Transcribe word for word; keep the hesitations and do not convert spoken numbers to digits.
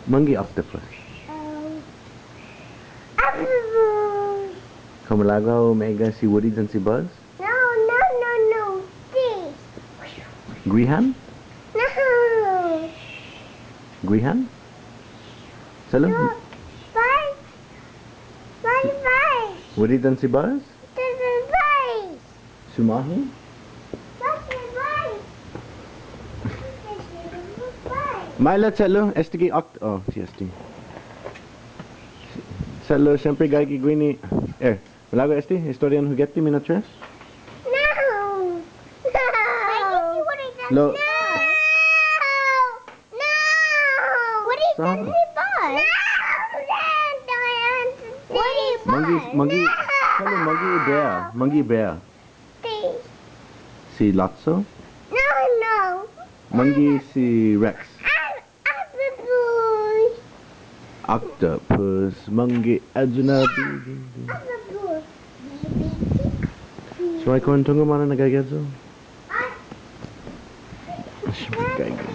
Mångge' octopus? Um, octopus. Kao malago' hao meggai si Woody yan si Buzz? No, no, no, no. This. Guihan? No. Guihan? Salo? No. Buzz. Buzz, Buzz. Woody yan si Buzz? Buzz, Buzz. Sumåhi? Maila' che'lu, este gi oct-, oh, si este. Che'lu, siempre gaige guini. Eh, malago' este, historian hugeti, mina tres? No. No. Lo- No. No. What is that? Sa- No. What is Mångge', that? Mångge', No. Che'lu, mångge' i bea, mångge' i bea. Si Lotso? No, no. Mångge' si Rex? Ah, octopus. Octopus, mångge' ayu na bigi. Octopus. So, ai kuentungo' månu na gaige ayu. Ah. Gaige.